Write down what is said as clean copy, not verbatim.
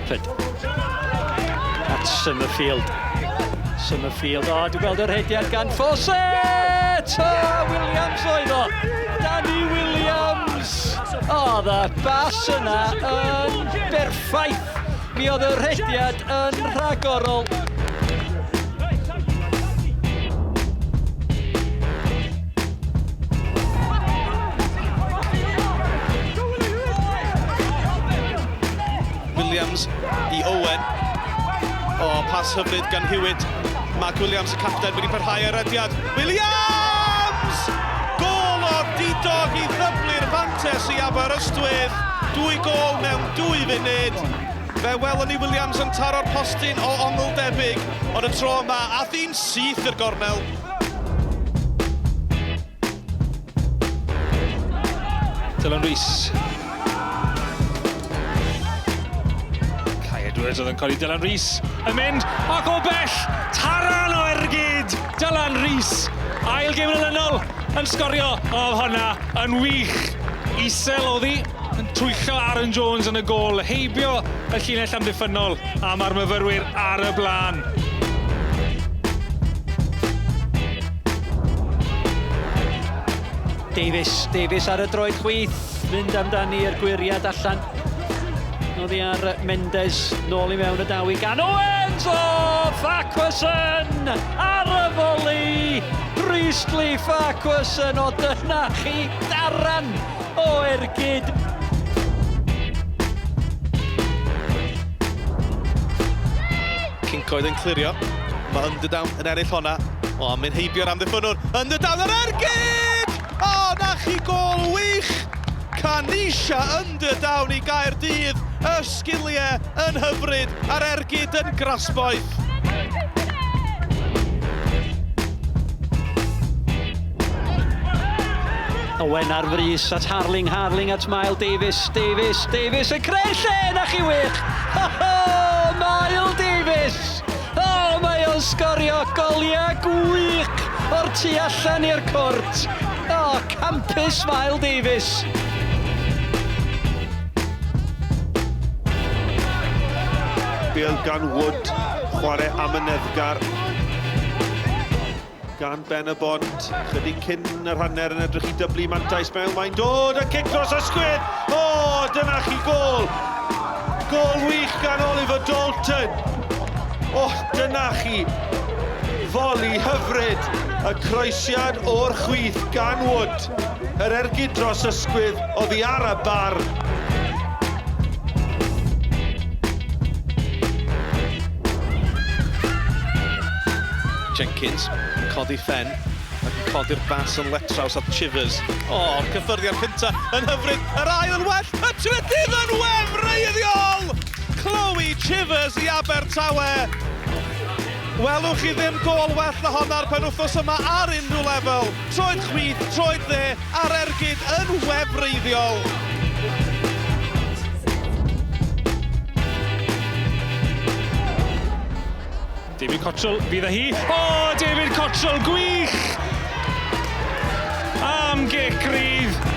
Shepherd. At Summerfield. Summerfield, o, dwi'n gweld yr rhediad gan Fawcett! O, Williams oedd o! Danny Williams! O, y bas yna yn berffaith! Mi oedd y rhediad yn rhagorol. Williams i Owen. O, pas hyfryd gan Hewitt. Mark Williams, y capten, wedi parhau ar rediad. Williams! Gôl o'r didog i ddyblu'r fantes i Aberystwyth. Dwy gôl mewn dwy funud. Fe welwn ni Williams yn taro'r postyn o ongl debyg, ond y tro yma, ath hi'n syth i'r gornel. Dylan Rees. Kai Edwards oedd yn codi Dylan Rees yn mynd ac o bell taran o ergyd Dylan Rees ail gêm yn olynol yn sgorio oedd honna yn wych isel oddi yn twyllo Aaron Jones yn y gôl heibio y llinell amddiffynnol a mae'r myfyrwyr ar y blaen. Davies, Davies ar y droed chwith, mynd amdani i'r gwyriad allan. Oddi ar Mendes, nôl i mewn y dawi gan Owens! O, Farquharson! Ar y foli! Priestley Farquharson, o dyna chi daran o ergyd! Cincoedd yn clirio. Mae Underdown yn ennill honna. O, mynd heibio'r amddiffynnwr. Underdown yr ergyd! O, na chi gôl wych! Kanisha Underdown i Gaerdydd. Y sgiliau yn hyfryd a'r ergyd yn grasboeth. Owen ar frys at Harling, Harling at Mael Davies, Davies, Davies yn creu'r lle, na chi wych! Ho, ho, Mael Davies! O, mae o'n sgorio goliau gwych o'r tu allan i'r cwrt. O, campus Mael Davies! Bêl gan Wood, chwarae amyneddgar gan Ben y Bont, chydig cyn yr hanner yn edrych i dyblu mantais mewn, mae'n dod, y cic dros ysgwydd! O, dyna chi gôl! Gôl wych gan Oliver Dalton! O, dyna chi! Foli hyfryd, y croesiad o'r chwith gan Wood, yr ergyd dros ysgwydd oddi ar y bar. Jenkins yn codi phen ac yn codi'r bas yn letraws at Chivers. O, oh, cyffyrddiad cynta yn hyfryd, yr ail yn well, y trydydd yn wefreiddiol! Chloe Chivers i Abertawe. Welwch chi ddim gôl well na hon ar penwythnos yma ar unrhyw lefel. Troed chwith, troed dde, a'r ergyd yn wefreiddiol. David Cottrell fydd â hi. O, oh, David Cottrell, gwych! Am gic rydd.